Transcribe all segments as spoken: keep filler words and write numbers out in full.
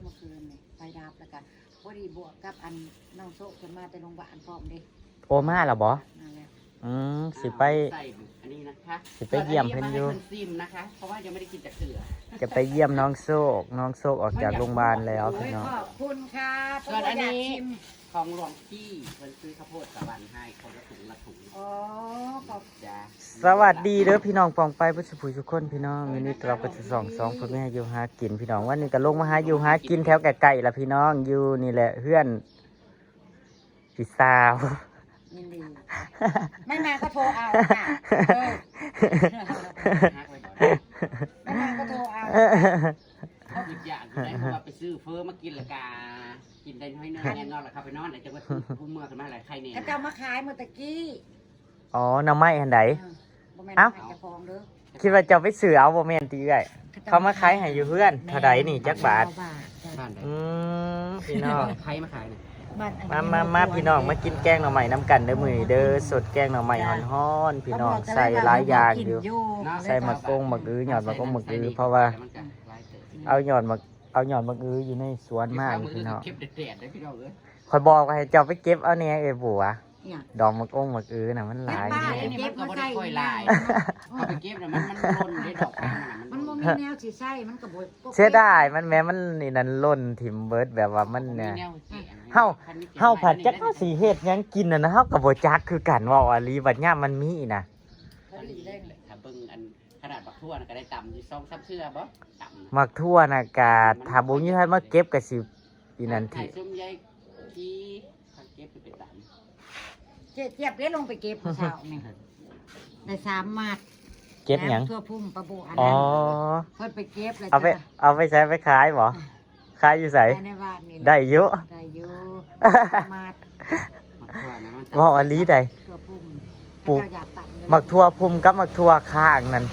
เมื่อคืนนี่ไฟดับแล้วก็พอดีบวกกับอันน้องโซะเพิ่นมาแต่โรงพยาบาลพร้อมเด้ โอมาแล้วบ่ นั่นแหละ อืมสิไป ใส่อันนี้นะคะ สิไปเยี่ยมเพิ่นอยู่ ส่วอันนี้ไว้ให้เพิ่นซิมนะคะ เพราะว่ายังไม่ได้กินจากเกลือ จะไปเยี่ยมน้องโซกน้องโซกออกจากโรงพยาบาลแล้วพี่น้อง ขอบคุณค่ะ ส่วนอันนี้ พ่ออยากชิม ของหลวงพี่เพิ่นซื้อข้าวโพดสวรรค์ให้คนละถุงละถุง อ๋อขอบ จ้า สวัสดีเด้อพี่น้องปองไปเพื่อนสุผู้ทุกคนพี่น้องวันนี้เราก็จะส่องสองพ่อแม่อยู่หากินพี่น้องวันนี้ก็ลงมาหาอยู่หากินแถวใกล้ๆละพี่น้องอยู่นี่แหละเพื่อนพี่สาว ยินดี ไม่มาก็โทรเอาค่ะเออ ฮักไว้ก่อน ไม่มาก็โทรเอา เขาหยุดอยากอยู่ได้เพราะว่าไปซื้อเฟอมากินละกากินได้น้อยเนื้อแน่นอนละครับไปนอนแล้วจะว่าผู้เมื่อกันมาหลายใครเนี่ย เขาเจ้ามาขายเมื่อตะกี้ อ๋อหน่อไม้หันใด เออบ่แม่น เอ้า ขายเจ้าของเด้อ คิดว่าเจ้าไปซื้อเอาบ่แม่นตีเอื้อยเขามาขายให้อยู่เพื่อนเท่าใดนี่จักบาท เก้าบาทจ้ะ บ้านไหน อืมพี่น้อง ใครมาขายเนี่ย บ้าน มามามาพี่น้องมากินแกงหน่อไม้น้ำกันเด้อมื้อนี้เด้อสดแกงหน่อไม้ฮ้อนๆพี่น้องใส่หลายอย่างอยู่ ใส่หมากกงหมากอื้อยอดหมากกงหมากอื้อเพราะว่า เอายอดหมากเอายอดหมากอื้ออยู่ในสวนมาอยู่พี่น้อง เก็บแดดๆได้พี่น้องเอ้ย ข่อยบอกว่าให้เจ้าไปเก็บเอาแหน่เอ้ยบัว เนี่ย ดอกหมากกงหมากอื้อน่ะมันหลาย บ้า แฮง เก็บมาใส่ ค่อยหลายเขาไปเก็บแล้วมันมันหล่นได้ดอกมัน มันบ่มีแนวสิใส่มันก็บ่ เสียดายมันแหมมันนี่นั่นหล่นถิ่มเบิดแบบว่ามันเนี่ย เฮา เฮาผัดจักเฮาสิเฮ็ดหยังกินน่ะนะเฮาก็บ่จักคือกันเว้าอีหลีบัดยามมันมีน่ะ พอดีเลย ถ้าเบิ่งอันขนาดบักทั่วน่ะก็ได้ตำอยู่สองสามเทื่อบ่ตำ หมากทั่วน่ะกะถ้าบ่มีไผมาเก็บก็สิอีนั่น ไข่ ที่ ส้มใยขี้เขาเก็บไปเป็นตำ เจ๊เจี๊ยบได้ลงไปเก็บเมื่อเช้านี่ได้สามมัด เก็บหยัง ทั่วพุ่มปะบุอัน อ๋อ นั้นเพิ่นไปเก็บแล้ว เอาไป จ้ะ เอาไปใช้ไปขายบ่ขายอยู่ไส ภายในบ้านนี่แหละ ได้อยู่ ได้อยู่สามมัด บักทั่วนะมัน เว้าอีหลีได้ ทั่วพุ่ม ปลูก เจ้าอยากตัดเลย หมากทั่วพุ่มกับหมากทั่วข้างนั่น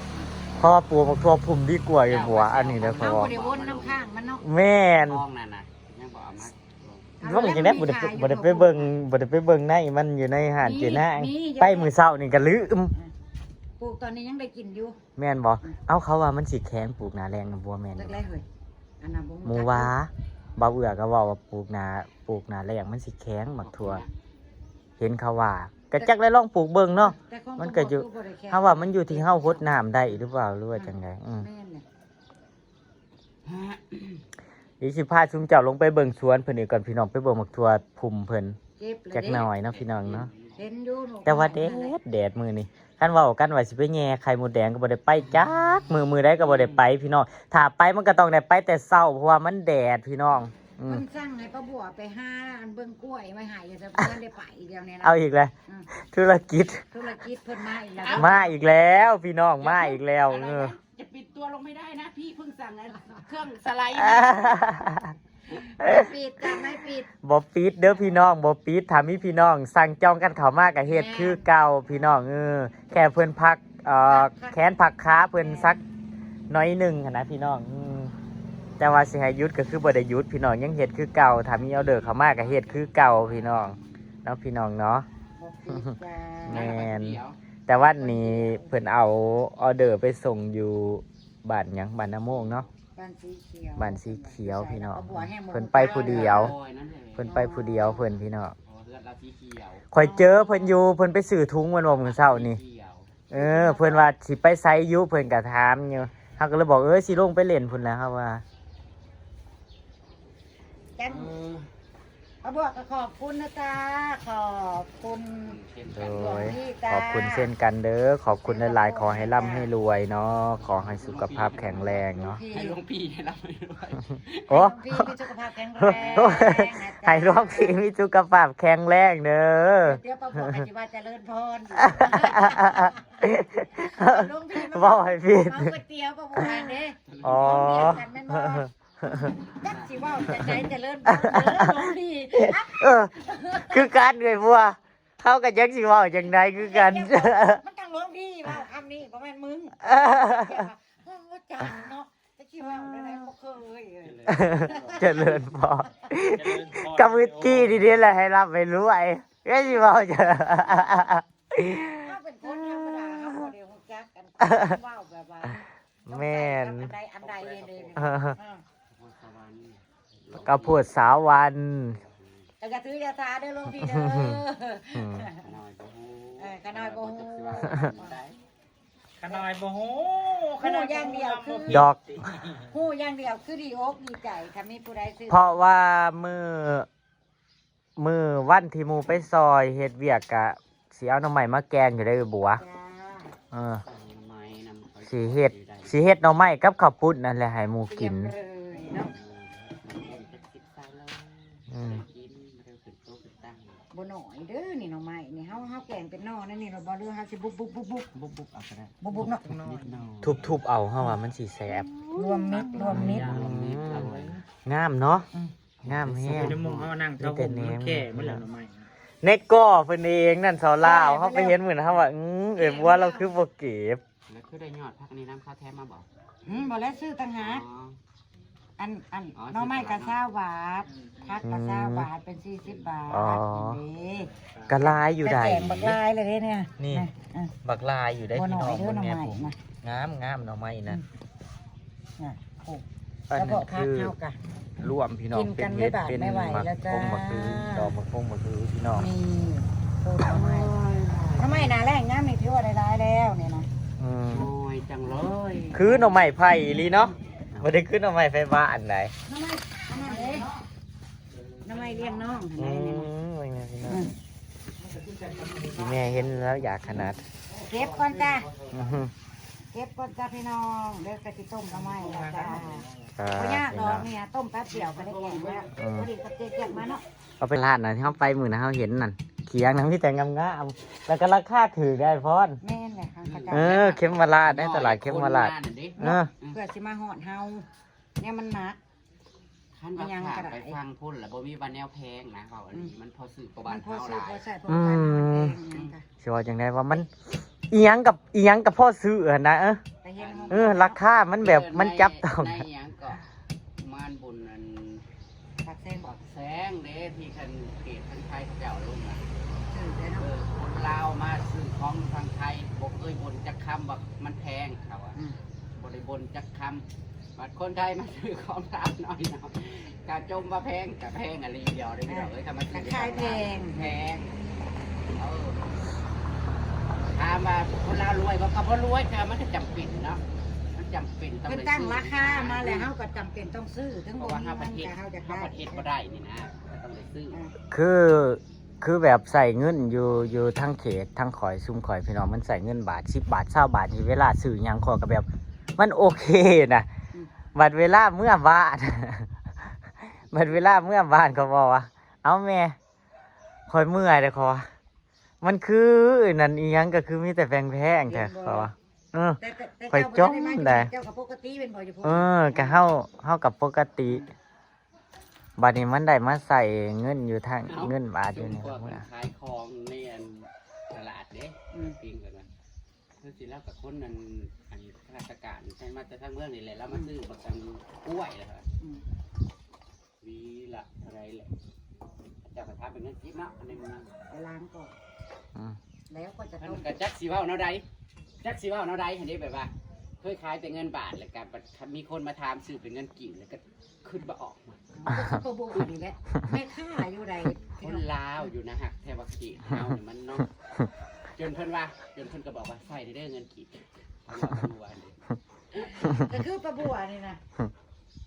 เพราะว่าปลูกหมากทั่วพุ่มดีกว่าอยู่บัวอันนี้เด้อ เอาบ่ได้วนน้ำข้างมันเนาะ แม่น ทองนั่นน่ะยังบ่เอามา ว่ามันจังได๋บ่ได้ไปบ่ได้ไปเบิ่งบ่ได้ไปเบิ่งในมันอยู่ในห้านเจนะ มีอยู่ ไปมื้อเช้านี่ก็ลืม ปลูกตอนนี้ยังได้กินอยู่ แม่นบ่ เอ้าเขาว่ามันสิแข็งปลูกหน้าแล้งนะบัวแม่น จักแรกเลยอันนั้นบ่ หมู่ว่าบ่าวเอื้อก็เว้าว่าปลูกหน้าปลูกหน้าแล้งมันสิแข็งหมากทั่ว เห็นเขาว่าก็จักได้ลองปลูกเบิ่งเนาะ แต่ของ มันก็อยู่ บ่ได้แข็ง เฮาว่ามันอยู่ที่เฮาหดน้ำได้หรือเปล่าหรือว่าจังได๋อืม แม่นเนี่ย เดี๋ยวสิพาซุมเจ้าลงไปเบิ่งสวนเพิ่นอีกก่อนพี่น้องไปเบิ่งหมากทั่วพุ่มเพิ่น เก็บเลย จักหน่อยเนาะพี่น้องเนาะ เห็นอยู่หนู แต่ว่าแดดแดดมื้อนี้คันเว้ากันว่าสิไปแย่ไข่มดแดงก็บ่ได้ไปจักมื้อมื้อใดก็บ่ได้ไปพี่น้องถ้าไปมันก็ต้องได้ไปแต่เช้าเพราะว่ามันแดดพี่น้องอืม เพิ่นสั่งให้ป้าบัวไปหาอันเบิ่งกล้วยไว้ให้อยู่แต่เพิ่นได้ไปอีกแล้วเนี่ยนะ เอาอีกแล้ว อืม ธุรกิจ ธุรกิจเพิ่นมาอีกแล้ว มาอีกแล้วพี่น้องมาอีกแล้วเออ จะปิดตัวลงไม่ได้นะพี่เพิ่งสั่งเครื่องสไลด์ ปิดจ้ะไม่ปิด บ่ปิดเด้อพี่น้องบ่ปิดถ้ามีพี่น้องสั่งจองกันเข้ามาก็เฮ็ดคือเก่าพี่น้องเออแค่เพิ่นพักเอ่อแขนพักขาเพิ่นสักหน้อยหนึ่งหั้นนะพี่น้องอืมแต่ว่าสิให้หยุดก็คือบ่ได้หยุดพี่น้องยังเฮ็ดคือเก่าถ้ามีออเดอร์เข้ามาก็เฮ็ดคือเก่าพี่น้องเนาะพี่น้องเนาะ บ่ปิดจ้ะ แม่น แต่วันนี้เพิ่นเอาออเดอร์ไปส่งอยู่บ้านหยังบ้านนาโมงเนาะ บ้านสีเขียว บ้านสีเขียวพี่น้อง ป้าบัวแห้งหมด เพิ่นไปผู้เดียว โอ้ยนั่นเลย เพิ่นไปผู้เดียวเพิ่นพี่น้อง อ๋อเฮือนเราสีเขียว ข่อยเจอเพิ่นอยู่เพิ่นไปซื้อถุงมันบ่มื้อเช้านี่ สีเขียว เออ เพิ่นว่าสิไปไสอยู่เพิ่นก็ถามอยู่เฮาก็เลยบอกเออสิลงไปเล่นพุ่นแหล้วเฮาว่า จัน เออ ป้าบัวก็ขอบคุณนะจ๊ะขอบคุณ เช่น โด กัน ยขอบคุณเช่นกันเด้อขอบคุณหลายๆขอให้ร่ำให้รวยเนาะขอให้สุขภาพแข็งแรงเนาะ พี่ ให้หลวงพี่ให้ร่ำให้รวย โอ้ พี่มีสุขภาพแข็งแรงนะจ๊ะ ให้หลวงพี่มีสุขภาพแข็งแรงเด้อ เดี๋ยวป้าบัวก็สิว่าเจริญพรอยู่หลวงพี่มา เว้าให้ผิด เมาก๋วยเตี๋ยวป้าบัวเด้ อ๋อ เรียกกันแม่นบ่ จักสิเว้าจังได๋เจริญพรเด้อหลวงพี่ เออ คือกันเลยบัวเขาก็ยังสิเว้าจังไดคือกัน มันต้องหลวงพี่เว้าคำนี้บ่แม่นมึงโอ้จังเนาะจักสิเว้าจังได๋บ่เคยเอ้ย เจริญพรกับมือกี้ดีๆแหละให้ร่ำให้รวยก็สิเว้าจะ เฮาเป็นคนธรรมดาเฮาบ่ได้รู้จักกันเว้าแบบว่า แม่น อันใดอันใดเอง เออ อ่า สวรรค์ กะโพดสาววัน แต่กระถืออย่าซาเด้อหลวงพี่เด้อ อืม ขน้อยบ่ฮู้ เออขน้อยบ่ฮู้ จักสิว่าได้ ขน้อยบ่ฮู้ ฮู้อย่างเดียวคือ ดอก ฮู้อย่างเดียวคือดีอกดีใจถ้ามีผู้ใดซื้อ เพราะว่ามือมือวันที่หมู่ไปซอยเฮ็ดเวียกกะสิเอาหน่อไม้มาแกงอยู่ได้บัว จ้า เออ สั่งไม้นำเขา สิเฮ็ดสิเฮ็ดหน่อไม้กับข้าวปุ้นนั่นแหละให้หมู่กิน เตรียมเลยเนาะ จักสิบซาวเลย อืม กินเร็วขึ้นโต๊ะขึ้นตั้ง บ่หน่อยเด้อนี่หน่อไม้นี่เฮาเฮาแกงเป็นหน่อนั่นนี่เราบ่เลือกเฮาสิบุบบุบบุบบุบ บุบบุบเอาก็ได้ บุบบุบเนาะ น้อย ทุบๆเอาเฮาว่ามันสิแซ่บ รวมมิตรรวมมิตร รวมมิตรเอาไว้ งามเนาะ อืม งามแฮง เดี๋ยวมองเอานั่งเจ้าผมมันแก่มันเหลือหน่อไม้ ในก่อเพิ่นเองนั่นสาวลาว ใช่ เฮาไปเห็นมื้อนั้นเฮาว่าอืมเอ้ยบัวเราคือบ่เก็บ แล้วคือได้ยอดพักนี้น้ำข้าวแถมมาบอก อืมบ่แล้วซื้อต่างหาก อ๋อ อันอัน อ๋อ หน่อไม้กะซาวบาทผักกะซาวบาทเป็นสี่สิบบาท อ๋อ นี่ กะลายอยู่ใด แต่แกงบักลายเลยเนี่ย นี่ นะอ่ะ บักลายอยู่ได้ บ่ พี่ หน่ น้ อ อย ง เด้อ เบิ่ง หน่อ แน่ ไม้ ผม นะ งามงามหน่อไม้นะ น่ะโอ้ อัน แล้ว นี้ ก็ผัก คือ เฮากะ รวมพี่น้อง กินกัน เป็นเห็ด ไม่บาด เป็น ไม่ไหว หมาก แล้วจ้า พงหมากคือดอกหมากพงหมากคือพี่น้อง นี่ปลูกหน่อไม้หน่อไม้นาแรงงามนี่ถือว่าได้หลายแล้วเนี่ยนะ อืม โอ้ยจังเลย คือหน่อไม้ไผ่อีหลีเนาะบ่ได้คือหน่อไม้ไฟบ้าอันใด หน่อไม้อันนั้นเองหน่อไม้เลี้ยงน้อง อื เห็นไหมเนี่ย มเป็นไงพี่น้องพี่แม่เห็นแล้วอยากขนาด เก็บก่อนจ้า อื้อหือ เก็บก่อนจ้าพี่น้องเดี๋ยวกะสิต้มหน่อไม้แล้วจ้า อ่า บ่ยากด พี่ อ น้ ก อง เนี่ยต้มแป๊บเดียวก็ได้แกงแล้ว อืม พอดีกับเจ๊แกงมาเนาะ เอาไปร้านนะที่เขาไปมื้อนะเขาเห็นนั่นเขียงนะมีแต่งามๆแล้วก็ราคาถือได้พอน แม่นเลยค่ะเขาจะ เออ เข็มมาลาดในตลาดเข็มมาลาด คนงนนั่นเด้ เออ เพื่อสิมาหอดเฮาเนี่ยมันหนัก คันว่า ยัง ฝาก กระ ไป ไร ฟังพุ่นแล้วบ่มีวันแนวแพงนะเขาอันนี้มันพอซื้อประวั มั ติ นพอ เขา ซื้อ หลาย พอใส่พอกันมันแพงนะคะ สิว่าจังได๋ว่ามันอีหยังกับอีหยังกับพ่อซื้อหั่นนะเออ แต่เห็น เออราคามันแบบมันจับต้อง ในหยังก็มานบุญอัน ปากแซงบอก แสงเด้ที่คันเขตทางไทยเขาเจ้าลงนะ ถือได้ เอ เนาะ อคนลาวมาซื้อของทางไทยบ่เคยบ่นจักคำว่ามันแพงเขาอะ อืม บ่ได้บ่นจักคำบัดคนไทยมาซื้อของลาวน้อยเนาะกะจมว่าแพงกะแพงอะไรเดียวได้พี่น้องเอ้ยถ้ามาซื้อ ขายแพง แพงเออถามว่าคนลาวรวยบ่ก็บ่รวยแต่มันก็จำเป็นเนาะมันจำเป็นต้อง เพิ่น ได้ ตั้ง ซื้อ ราคามาแล้วเฮาก็จำเป็นต้องซื้อถึง เพ บ่ ราะว่า มี เฮาป เงิ ระ น เทศ ก็เฮาจะ เฮา ขาย ประเทศบ่ได้นี่นะก็ต้องได้ซื้อ อ่า คือคือแบบใส่เงินอยู่อยู่ทั้งเขตทั้งข่อยซุมข่อยพี่น้องมันใส่เงินบาทสิบบาทซาวบาทนี่เวลาซื้อหยังขอยก็แบบ มันโอเคนะบัดเวลาเมือบ้านบัดเวลาเมือบ้านเขาบอกว่า เอาแม่ข่อยเมื่อยเด้อขอมันคือนั่นอีหยังก็คือมีแต่แพงๆแท้ขอเออ แต่แต่แต่ ข่อย เจ้าบ่ทันได้มา จมได้ เจ้าก็ปกติเป็นบ่อยู่พุ่น เออก็เฮาเฮากับปกติบัดนี้มันได้มาใส่เงินอยู่ทาง เอ้า เงินบาทอยู่นี่ ซุมพวก เมื่อ ขายของในอันตลาดเด้ อืม ปิงกันนะคือสิแล้วกับคนนั้นอันข้าราชการใช่มาแต่ทางเมืองนี่แหละแล้วมาซื้อบักซังกล้วยแล้วครับ อืม วีละอะไรแหละเจ้ากระทาเป็นเงินกินเนาะอันนี้มัน ไปล้างก่อน อืม แล้วก็จะ มัน ต้ม กระจักสีว่าแนวใดจักสีว่าแนวใดอันนี้แบบว่า เคยขายแต่เงินบาทแล้วกันมีคนมาถามซื้อเป็นเงินกีบแล้วก็ขึ้นมาออกมา ก็คือปลาบูนี่แหละแม่ค้าอยู่ใด คนลาวอยู่นะฮักแท้ว่าเขตเฮานี่มันเนาะจนเพิ่นว่าจนเพิ่นก็บอกว่าใส่เด้อเงินกีบเพิ่นว่าเด้อ ก็คือปลาบูนี่นะ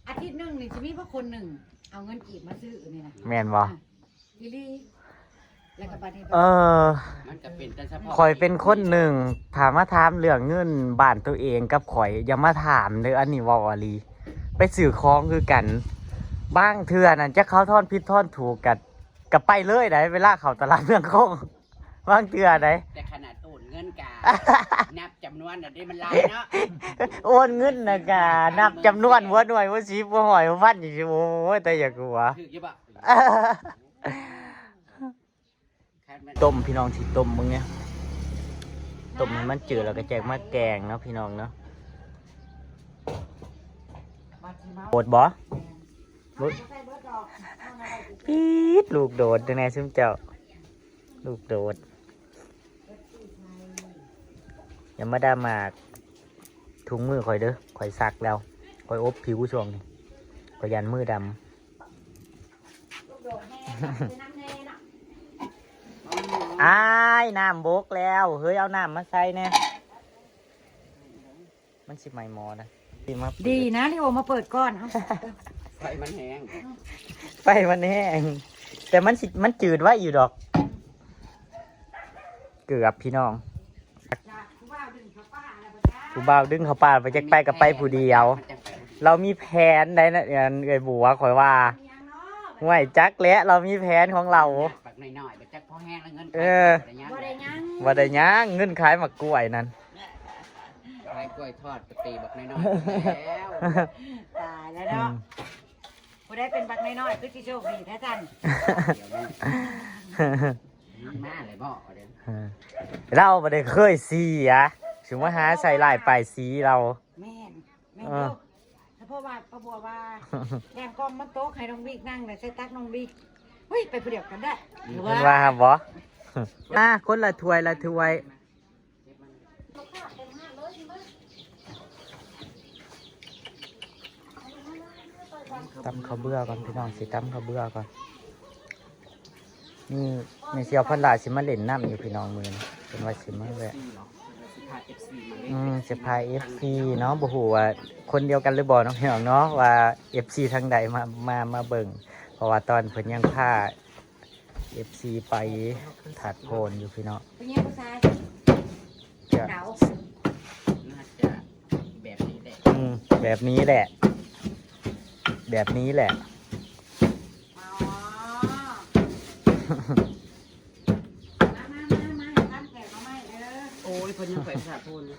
อาทิตย์หนึ่งนี่จะมีพวกคนหนึ่งเอาเงินกีบมาซื้อนี่นะ แม่นบ่ อีหลีแล้วก็บัดนี้ เออ มันก็เป็นแต่เฉพาะ ข่อยเป็นคนหนึ่งถามมาถามเรื่องเงินบ้านตัวเองกับข่อยอย่ามาถามเด้ออันนี้เว้าอีหลีไปซื้อของคือกันบางเทื่อนั่นจักเขาทอนผิดทอนถูกกัดก็ไปเลยได้เวลาเข้าตลาดเมืองคงบางเทื่อได้ แต่ขนาดโอนเงินกา นับจำนวนน่ะได้มันหลายเนาะ โอนเงินนะกะนับจำนวนหัวหน่วยหัวสิบหัวหอยหัวพันจังซี่โอ้ยแต่อย่ากลัว ถืออยู่บ่ ต้มพี่น้องสิต้มมึงเนี่ยต้มให้มันจืดแล้วก็แจกมาแกงเนาะพี่น้องเนาะโอดบ่ ปี๊ดลูกโดดจังได๋ซุมเจ้า ลูกโดด อย่ามาด่ามาก ถุงมือข่อยเด้อ ข่อยซักแล้ว ข่อยอบผิวช่วงนี้ ข่อยย่านมือดำ อ้าย น้ำบกแล้ว เฮ้ย เอาน้ำมาใส่แหน่ มันสิไหม้หม้อนะ ดีมาเปิด ดีนะที่โอมาเปิดก่อน ไฟมันแห้ง ไฟมันแห้ง แต่มันสิ มันจืดไว้อยู่ดอก เกือบพี่น้อง ผู้บ่าวดึงเขาป่าไป จักไปกับไปผู้เดียว เรามีแผนได้นะ อันเอื้อยบัวข่อยว่า ห่วยจักแหละ เรามีแผนของเรา บักน้อยๆ บักจักพอแห้งแล้วเงิน เออ ขายบ่ได้หยัง บ่ได้หยัง เงินขายหมากกล้วยนั่น ขายกล้วยทอดกะตีบักน้อยๆ แล้ว ตายแล้วเนาะ อืม ผู้ใดเป็นบักน้อยๆ คือสิโชคดีแท้ท่าน เดี๋ยวนะ มาเลยบ่เด้อ เออ เราบ่ได้เคยเสีย สิมาหาใส่ร้ายป้ายสีเรา แม่น แม่น เออ อยู่ ถ้าเพราะว่าป้าบัวว่า แดงกองมันตกให้น้องบิ๊กนั่งเลย ใส่ตักน้องบิ๊ก เฮ้ย ไปผู้เดียวกันได้ หรือว่า เพิ่นว่าบ่ อ่ะ คนละถ้วยละถ้วย ตำข้าวเบื่อก่อนพี่น้อง สิตำข้าวเบื่อก่อน นี่แม่เสี่ยวพันหลายสิมาเล่นน้ำอยู่พี่น้อง มื้อนี้เพิ่นว่าสิมาแวะ อืม สิพาเอฟซีเนาะ บ่ฮู้ว่าคนเดียวกันหรือบ่เนาะพี่น้องเนาะ ว่าเอฟซีทางใดมา มา มาเบิ่ง เพราะว่าตอนเพิ่นยังพาเอฟซีไปถาดโพนอยู่พี่น้อง ผู้หญิงผู้ชาย จะ เก๋า น่าจะแบบนี้แหละ อืม แบบนี้แหละ แบบนี้แหละ อ๋อ มา มา มา มา ให้ท่านแกะมาใหม่เด้อ โอ้ย เพิ่นยังไปสาโพนอยู่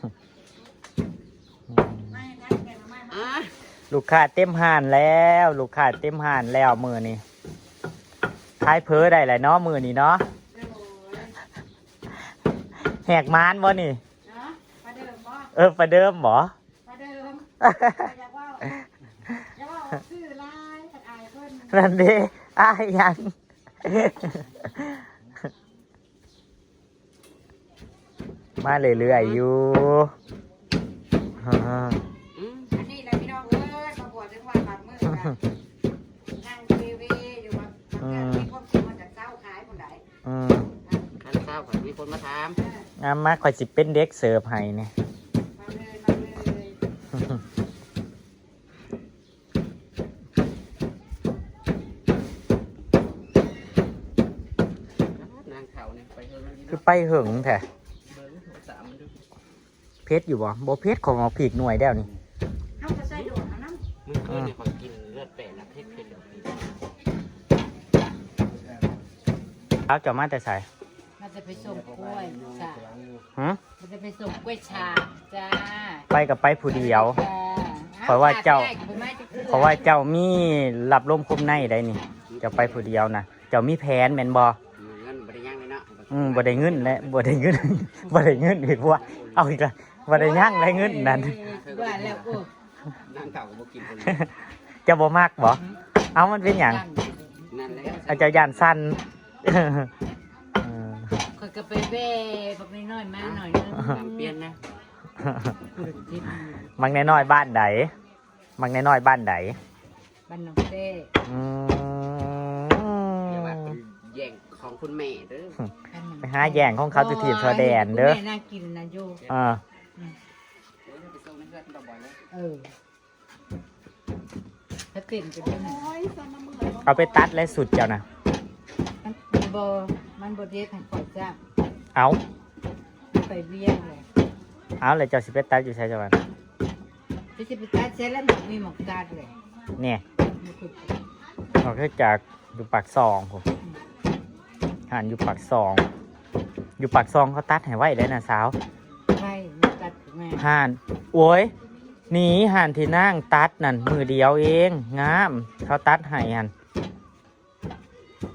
อืม มา ให้ท่านแกะมาใหม่ อ่ะ ลูกค้าเต็มห้านแล้ว ลูกค้าเต็มห้านแล้วมื้อนี้ ขายเผลอได้แหละเนาะมื้อนี้เนาะ โอ้ย แหกหมานบ่นี่ เนาะ ประเดิมบ่ เออ ประเดิมบ่ ประเดิม อยากว่า อยากว่าออกชื่อหลาย อยากอายเพิ่น นั่นเด้ อายหยัง มาเรื่อยๆอยู่ อ่า อืม อันนี้แหละพี่น้องเอ้ย มาบวชถึงวันบาดมือกัน นั่งเวเวอยู่ว่า อืม มีความสุขมาจากเช้าขายคนใด อืม คันเช้าก็มีคนมาถาม เออ อ่ะ มา ข่อยสิเป็นเด็กเสิร์ฟให้นี่ มาเลย มาเลย นางเขาเนี่ยไปเฮิงแล้วนี่ คือ เนาะ ไปเหิงแท้ เบิ่งโทรศัพท์มันดู เผ็ดอยู่บ่ บ่เผ็ด ของเอาพริกหน่วยเดียวนี่ เฮาก็ใส่โดดเอาน้ำ มื้อคืนนี่ข้อยกินเลือดแปดนะ เผ็ดๆ แบบนี้ เอาเจ้ามาแต่ไส มันจะไปส่งกล้วยจ้ะ ฮะ มันจะไปส่งกล้วยฉาบจ้า ไปกับไปผู้เดียว จ้า เพราะว่าเจ้า อ้าว เพราะว่าเจ้ามีรับลมคมในได้นี่ เจ้าไปผู้เดียวนะ เจ้ามีแผนแม่นบ่ เงินบ่ได้หยังเลยเนาะ อืม บ่ได้เงินและ บ่ได้เงิน บ่ได้เงินอีกว่า เอาอีกละ บ่ได้หยังได้เงินนั่น ว่าแล้ว โอ้ นางเขาก็บ่กินคนเดียว เจ้าบ่มักบ่ เอ้า มันเป็นหยัง นั่นแหละ เอาเจ้าย่านสั่น เออ ข้อยก็ไปแว่บักน้อยๆ มาหน่อยนึง ตามเปลี่ยนนะ บักน้อยๆ บ้านใด บักน้อยๆ บ้านใด บ้านหนองแต้ อืม อย่าว่าเป็นแย่งของคุณแม่เด้อ บ้านหนองแต้ ไปหาแย่งของเขาที่ทีมชายแดนเด้อ คุณแม่น่ากินนะโย อ่า อืม เดี๋ยวจะไปส่งในเฮือนบ่อยๆ เลย เออ ถ้าเต้นก็ได้นะ เอาไปตัดและสุดเจ้านะ มันบ่ มันบ่เด็ดให้ข้อยจ้ะ เอา ไปเวียงเลย เอา แล้วเจ้าสิไปตัดอยู่ไสเจ้าว่า เจ้าสิไปตัดใส่แล้วมันมีหมองตัดเลย เนี่ย มันคือ ออกจากอยู่ปากซองพุ้น อืม ห้านอยู่ปากซอง อยู่ปากซองเขาตัดให้ไว้ได้นะสาว ไว้ มันตัดแม่ ห้าน โอ้ย นี่ห้านที่นางตัดนั่น มื้อเดียวเอง งาม เขาตัดให้หั่น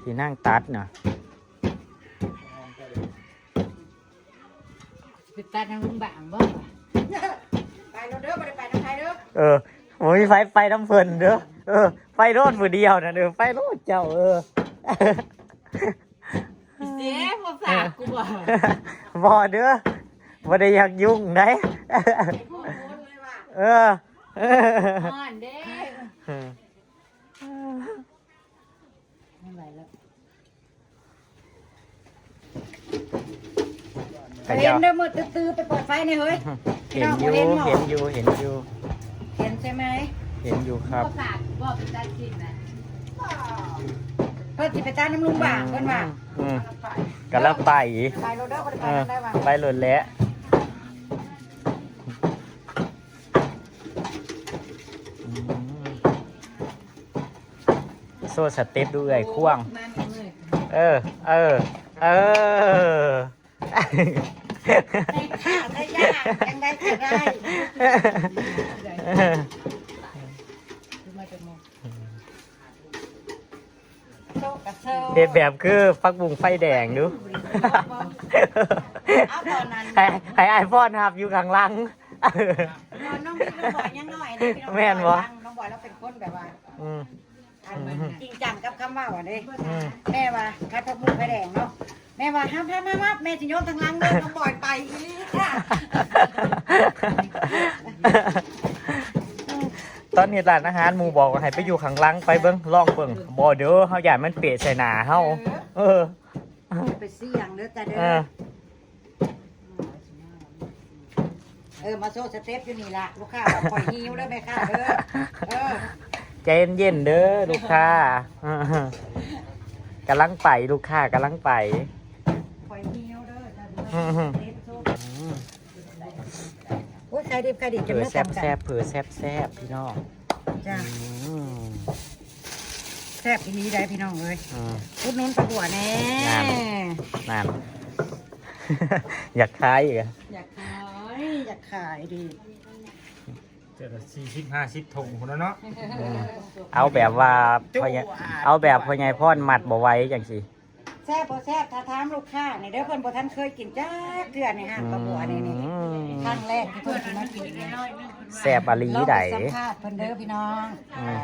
ที่นางตัดน่ะ ไปตัดทางลุงบางบ่ ไปโลดเด้อ บ่ได้ไปนำไผเด้อ เออ โอ้ย ไป ไปนำเพิ่นเด้อ เออ ไปโลดผู้เดียวน่ะเด้อ ไปโลดเจ้า เออ เสียบ่ฝากกูบ่ บ่เด้อ บ่ได้อยากยุ่งเด้ ไอ้พวกโอนเลยว่ะ เออ ฮ้อนเด้ เออ ไม่ไหว เห็นเด้อ มืดตื้อๆ ไปเปิดไฟหน่อยเฮ้ย เห็นอยู่ พี่น้องบ่เห็นหรอ เห็นอยู่ เห็นอยู่ เห็นใช่ไหม เห็นอยู่ครับ บ่ฝาก บ่เป็นตากินนะ เพิ่นสิไปตามน้ำลุงบางเพิ่นว่า อืม กำลังไป ไปโลดเด้อ บ่ได้ไป เออ ทางใดวะ ไปโลดแหละ อืม โซ่สเต็ปดูเอื่อยข่วง เออ เออ เออ ได้ข้าวได้ยาก จังใดก็ได้ โซ่กับโซ่ เฮ็ดแบบคือผักบุ้งไฟแดงดู เอาตอนนั้น ให้ ให้อ้ายพรฮับอยู่ข้างหลัง ตอนน้องพี่น้องบอยยังน้อยนะพี่น้อง แม่นบ่ น้องบอยเราเป็นคนแบบว่า อืม อันมันจริงจังกับคำเว้าอะเด้ อืม แม่ว่าคัดผักบุ้งไฟแดงเนาะ แม่ว่า "ฮับ ฮับ ฮับ ฮับ แม่สิโยนทางหลังเด้อ น้องบอยไปอีหลีค่ะ" ตอนเฮ็ดร้านอาหารหมู่บอกว่าให้ไปอยู่ข้างหลัง ไปเบิ่ง ลองเบิ่ง บ่เด้อ เฮาย้านมันเปะใส่หน้าเฮา เออ เออ อย่าไปเสี่ยงเด้อจ้าเด้อ เออ เออ มาโซ่สเต็ปอยู่นี่ล่ะ ลูกค้าบอกข่อยหิวเด้อแม่ค้าเด้อ เออ ใจเย็นๆเด้อลูกค้า กำลังไป ลูกค้ากำลังไป ข่อยหิวเด้อจ้าเด้อ อืม สเต็ปโซ่ อืม โอ้ย ขายดิบขายดีจน เผลอ เลิก แซ่บ กัน แซ่บ เผลอแซ่บ แซ่บ พี่น้อง จ้ะ อืม แซ่บอีหลีได้พี่น้องเอ้ย อืม อุดหนุนป้าบัวแน่ นั่น นั่น อยากขายอีกอะ อยากขาย อยากขายดี เจอละสี่สิบห้าสิบถุงพุ้นแล้วเนาะ อืม เอาแบบว่า จุ๊ พ่อใหญ่ เอาแบบพ่อใหญ่พรมัดบ่ไหวจังซี่ แซ่บบ่แซ่บ ถ้าถามลูกค้านี่เด้อ เพิ่นบ่ทันเคยกินจักเทื่อในห้างป้าบัวนี่ นี่ อืม ครั้งแรกที่เพิ่นสิมากินนี่ แซ่บอีหลีใด ลองไปสัมภาษณ์เพิ่นเด้อพี่น้อง อืม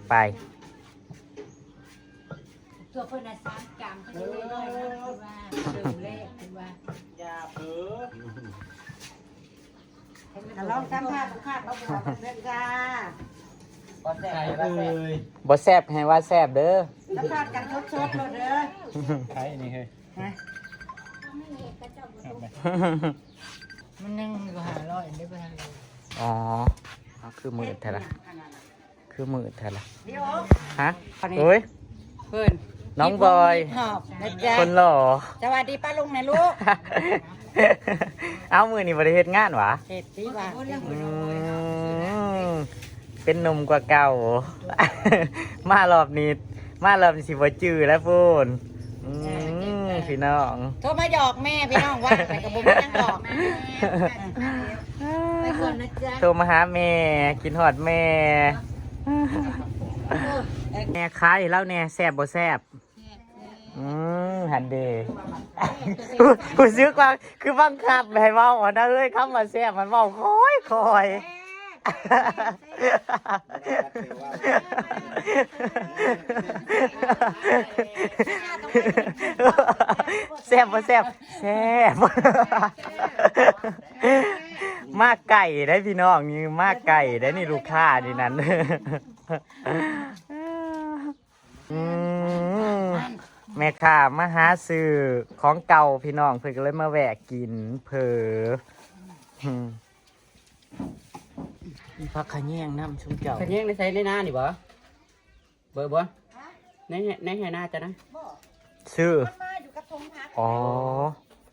ไป ตัวเพิ่นน่ะสามกรัม เพิ่นยังน้อยๆ เพิ่นว่า เริ่มแรกเพิ่นว่า อย่าเผลอ ลองสัมภาษณ์ลูกค้าป้าบัวเพิ่นเด้อจ้า บ่แซ่บ ใครเอ่ย บ่แซ่บให้ว่าแซ่บเด้อ สัมภาษณ์กันสดๆเลยเด้อ ใครนี่เฮ้ย ฮะ มันยังอยู่ห้าร้อย เดี๋ยวไปหา อ๋อ เอาคือมืดแท้ล่ะ คือมืดแท้ล่ะ เดี๋ยว ฮะ อันนี้ โอ้ย เพิ่น น้องบอย หอบนะจ๊ะ คนหล่อ สวัสดีป้าลุงนะลูก เอามื้อนี้บ่ได้เฮ็ดงานหวา เฮ็ดติว่า อืม เป็นหนุ่มกว่าเก่า มารอบนี้ มารอบนี้สิบ่จื้อแล้วพู้น อืม พี่น้อง โทรมาหยอกแม่พี่น้อง ว่าไปกับบุ้มยังหยอก ไปก่อนนะจ๊ะ โทรมาหาแม่ คิดฮอดแม่ แม่ขายให้ลาวแหน่ แซ่บบ่แซ่บ อืม หั่นเด้ รู้สึกว่าคือบังคับให้เว้าอะนะเอ้ย คำว่าแซ่บมันเว้าค่อยๆ แซ่บบ่แซ่บ แซ่บ มาไกลได้พี่น้อง นี่มาไกลได้นี่ ลูกค้านี่นั่น อืม แม่ค้ามาหาซื้อของเก่าพี่น้อง เพิ่นก็เลยมาแวะกินเผลอ อืม มีผักขะแยงนำ ซุมเจ้า ขะแยงในไสในนานี่บ่ เบิ่งบ่ ใน ในไฮ่นาจ้ะนะ ซื้อ มันมาอยู่กับทงผัก อ๋อ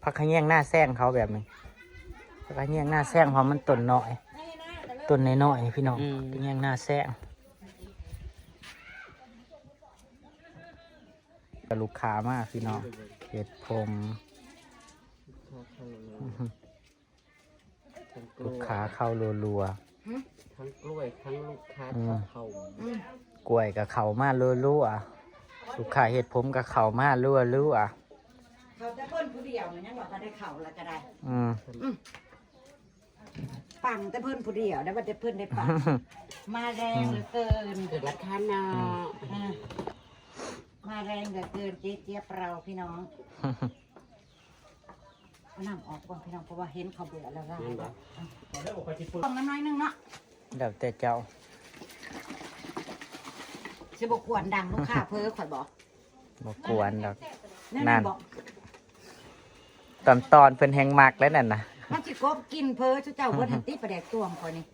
ผักขะแยงหน้าแซงเขาแบบนี้ ผักขะแยงหน้าแซงเขามันต้นน้อย ต้นน้อยๆ พี่น้อง อืม ผักขะแยงหน้าแซง ก็ลูกค้ามาพี่น้อง เห็ดผม ทั้งกล้วย ลูกค้าเข้ารัวๆ ทั้งกล้วย ทั้งลูกค้า อืม เข้า อืม กล้วยก็เข้ามารัวๆ ลูกค้าเห็ดผมก็เข้ามารัวๆ เขาแต่เพิ่นผู้เดียวนะ ยังว่าเขาได้เข้าแล้วก็ได้ อืม อืม ปังแต่เพิ่นผู้เดียว ได้ว่าแต่เพิ่นได้ปัง มาแรงเหลือเกิน เกิดราคาเนาะ อ่า มาแรงเหลือเกิน เจ๊เจี๊ยบเราพี่น้อง เอาน้ำออกก่อนพี่น้อง เพราะว่าเห็นเขาเบื่อแล้วว่า แม่นบ่ ต้องน้ำน้อยนึงเนาะ แล้วแต่เจ้า สิบ่ควรดังลูกค้าเพ้อข่อยบอก บ่กวนดอก นั่น นั่น บอก ตอนตอนเพิ่นแฮงมักแล้วนั่นนะ มันสิกบกินเพ้อเจ้าเบิดหันติปลาแดกตวงคอยนี่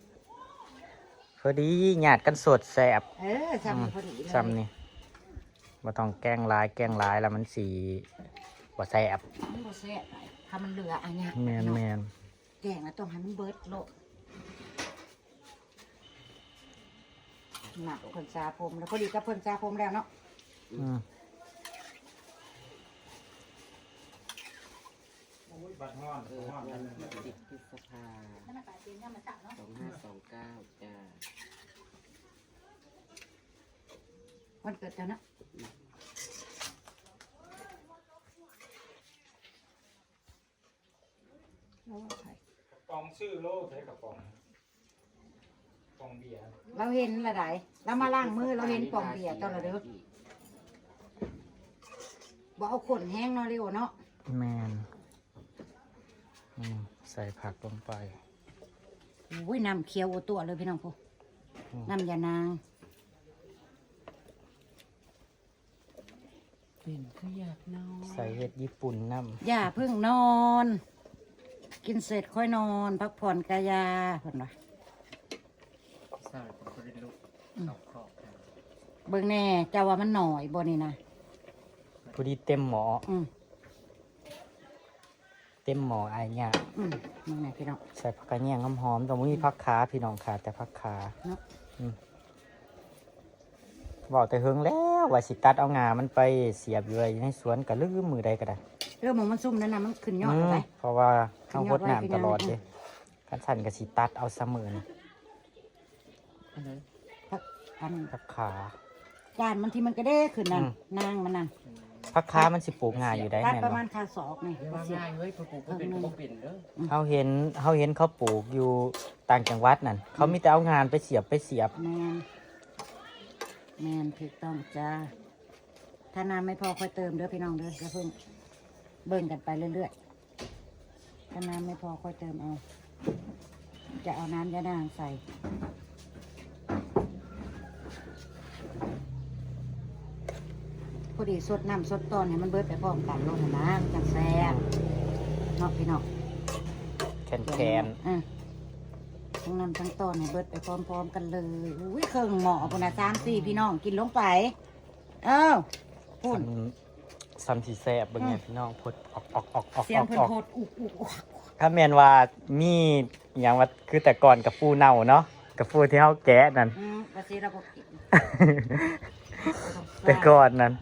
พอดีหยาดกันสดแสบ เออซ้ำพอดีเลย ซ้ำนี่บ่ต้องแกงหลายแกงหลายแล้วมันสีบ่แสบ มันบ่แซ่บถ้ามันเหลืออันเนี้ย แมนแมน แกงแล้วต้องให้มันเบิดโลดหนักเพิ่นซาผมแล้วพอดีกับเพิ่นซาผมแล้วเนาะ อืม โอ้ยบัดฮ้อน เกิด ฮ้อน วัน นั่น ที่ น่ะ สิบพฤษภา มันอากาศเย็นเนี่ยมันสั่นเนาะ สองห้าสองเก้าจ้า วันเกิดเจ้าเนาะ กระป๋องซื้อโลใส่กระป๋องกระป๋องเบียร์ เราเห็นละไดเรามาล้างมือเราเห็นปองเบียร์ตอนละเด้อบ่เอาขนแห้งเนาะเร็วเนาะ แมนอืมใส่ผักลงไป โอ้ยน้ำเขียวโอตัวเลยพี่น้องผู้ อืม น้ำยานาง เป็นคืออยากนอน ใส่เห็ดญี่ปุ่นน้ำ อย่าเพิ่งนอน กินเสร็จค่อยนอน พักผ่อนกายาเพิ่นว่า สาวเป็นคนลุกสองครอบค่ะ เบิ่งแน่เจ้าว่ามันหน่อยบ่นี่นะ พอดีเต็มหม้อ อืม เต็มหม้ออายเนี่ย อืมเบิ่งแน่พี่น้อง ใส่ผักกระเนียงหอมๆตรงนี้ผักขาพี่น้องขาแต่ผักขา เนาะ อืมบอกแต่เฮิงแล้วว่าสิตัดเอางามันไปเสียบอยู่ในสวนก็ลืมมือใดก็ได้ เออหมองมันซุ่มนั่นนะมันขึ้นยอด อืม ไป เพราะว่าเขาหดน้ำตลอดเลย คันสั่นก็สิตัดเอาเสมอนี่ อันนั้น ผักอัน ผักขา จานมันที่มันกระเด้ขึ้นนั่น อืม นางมันนั่น ผักขามันสิปลูกง่ายอยู่ได้ ตัด แม่น ประ บ่ มาณคาศอกนี่ เรียกว่าง่ายเฮ้ยพอปลูกก็เป็นก็เป็นเด้อ เขาเห็นเขาเห็นเขาปลูกอยู่ต่างจังหวัดนั่นเขามีแต่เอางานไปเสียบไปเสียบ แมนแมนถูกต้องจ้า ถ้าน้ำไม่พอค่อยเติมเด้อพี่น้องเด้ออย่าเพิ่งเบิ่งกันไปเรื่อยๆ ถ้าน้ำไม่พอค่อยเติมเอา จะเอาน้ำยานางใส่ พอดีสดน้ำสดตอนให้มันเบิดไปพร้อมกันโลดนะมันจังแซ่บเนาะพี่น้อง แคนแคน อ่ะทั้งน้ำทั้งตอนให้เบิดไปพร้อมๆกันเลยอุ้ยเครื่องหม้อพุ่นนะสามสี่พี่น้องกินลงไป เอ้าพุ่น ซ้ำสีแสบเบิ่งไงพี่น้องพดออกออกออกออก เสียงเพิ่น ออก โพดอุกอุกอุก ถ้าแม่นว่ามีอย่างว่าคือแต่ก่อนกับปูเน่าเนาะกับปูที่เขาแกะนั่น อืมภาษีเราบอกกิน แต่ก่อนนั่น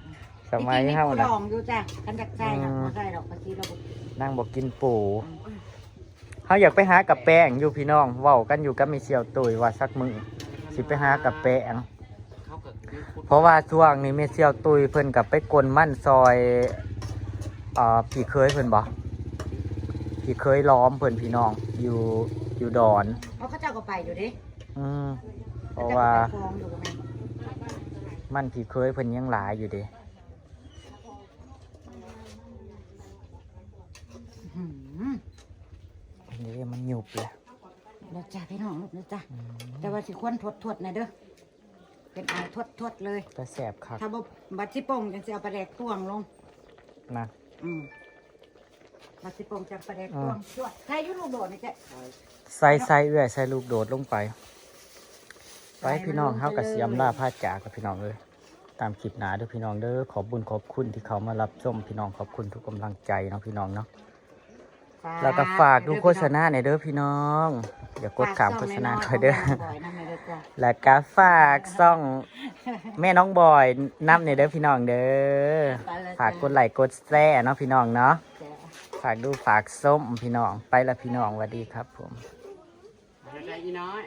สมัยเฮา จริงๆมี นะ ผู้ลองอยู่จ้ะคันจักใจนะ อืม บ่ได้ดอกภาษีเราบอกกิน นั่งบอกกินปูเฮาอยากไปหากับแป้งอยู่พี่น้องเว้ากันอยู่กับมีเสี่ยวตุยว่าสักมื้อสิไปหากับแป้ง เขากับ เพราะว่าช่วงนี้แม่เสี่ยวตุยเพิ่นกับไปกลนมันซอยเอ่อพี่เคยเพิ่นบ่พี่เคยล้อมเพิ่นพี่น้องอยู่อยู่ดอน เพราะเขาเจ้าก็ไปอยู่เด้ อืมเพราะว่า เขเจ้ก็ไปคลองอยู่กับแม่ มันพี่เคยเพิ่นยังหลายอยู่เด้ อื้อหือ นี่มันหยุบแล้ว รสจ้าพี่น้องรสจ้า อืม แต่ว่าสิควนทดทดๆนะเด้อเป็นอันทดทดๆเลย แต่แสบคัก ถ้าบ่บัดสิปงจังสิเอาปลาแดกตวงลง นะ อืมบัดสิปงจังปลาแดกตวง อืม จวดใครอยู่ลูกโดดนี่แจ๊ะ ใส่ใส่เอื้อยใส่ลูกโดดลงไป ไป ใส่ พี่น้อง ลงไป เฮาก็ เลย เสียมล่าผ้าจากกับพี่น้องเลยตามคลิปหน้าเด้อพี่น้องเด้อขอบบุญขอบคุณที่เขามารับชมพี่น้องขอบคุณทุกกำลังใจเนาะพี่น้องเนาะ ฝาก แล้วก็ฝากดูโฆษณาหน่อยเด้อพี่น้องอย่ากดข้ามโฆษณาคอยเด้อ ฝากช่องน้อยๆของแม่น้องบอยนั่นเลยเด้อจ้ะ แล้วก็ฝากช่องแม่น้องบอยนำหน่อยเด้อพี่น้องเด้อ ไปเลยจ้ะ ฝากกดไลค์กดแชร์เนาะพี่น้องเนาะ จ้ะ ฝากดูฝากชมพี่น้องไปละพี่น้องสวัสดีครับผม อะไรอีน้อย